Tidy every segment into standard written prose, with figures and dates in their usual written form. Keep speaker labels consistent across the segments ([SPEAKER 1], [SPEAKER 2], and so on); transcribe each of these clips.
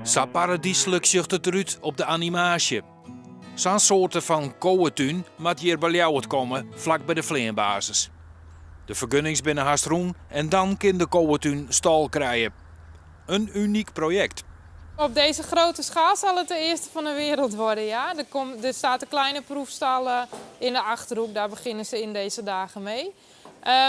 [SPEAKER 1] Sa paradyslik sjocht it derút op de animaasje. Sa'n soarte fan kowetún moat hjir by Ljouwert komme, flak by de fleanbasis. De fergunnings binne hast rûn en dan kin de kowetún stâl krije. In unyk projekt.
[SPEAKER 2] Op deze grote schaal zal het de eerste van de wereld worden, ja. Er, komt, er staat een kleine proefstal eh, in de Achterhoek, daar beginnen ze in deze dagen mee.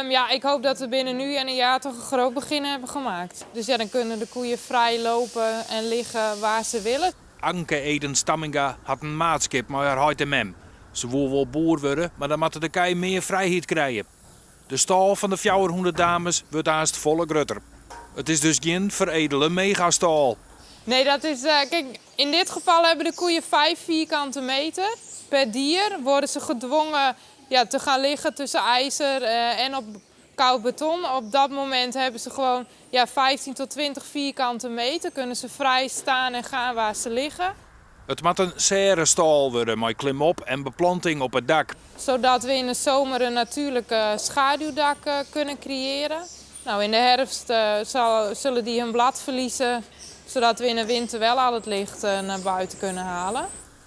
[SPEAKER 2] Ja, ik hoop dat we binnen nu en een jaar toch een groot begin hebben gemaakt. Dus ja, dan kunnen de koeien vrij lopen en liggen waar ze willen.
[SPEAKER 1] Anke Eden Stamminga hat in maatskip mei har heit en mem. Se woe wol boer wurde, mar dan moatte de kij mear frijheid krije. De stâl fan de 400 dames wurdt aanst folle grutter. It is dus gjin feredele megastâl.
[SPEAKER 2] Nee, dat is. Kijk, in dit geval hebben de koeien 5 vierkante meter per dier. Worden ze gedwongen, ja, te gaan liggen tussen ijzer en op koud beton. Op dat moment hebben ze gewoon, ja, 15 tot 20 vierkante meter. Kunnen ze vrij staan en gaan waar ze liggen.
[SPEAKER 1] It moat in serrestâl wurde mei klimop en beplanting op it dak.
[SPEAKER 2] Zodat we in de zomer een natuurlijk schaduwdak kunnen creëren. Nou, in de herfst zal, zullen die hun blad verliezen, zodat we in de winter wel al het licht naar buiten kunnen halen.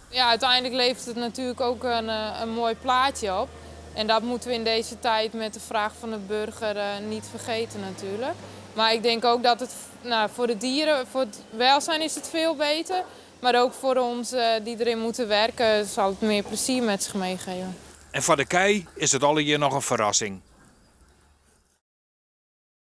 [SPEAKER 2] Ja, uiteindelijk levert het natuurlijk ook een mooi plaatje op. En dat moeten we in deze tijd met de vraag van de burger niet vergeten natuurlijk. Maar ik denk ook dat het, nou, voor de dieren, voor het welzijn is het veel beter. Maar ook voor ons die erin moeten werken zal het meer plezier met zich meegeven.
[SPEAKER 1] En foar de kij is it allegear noch in ferrassing.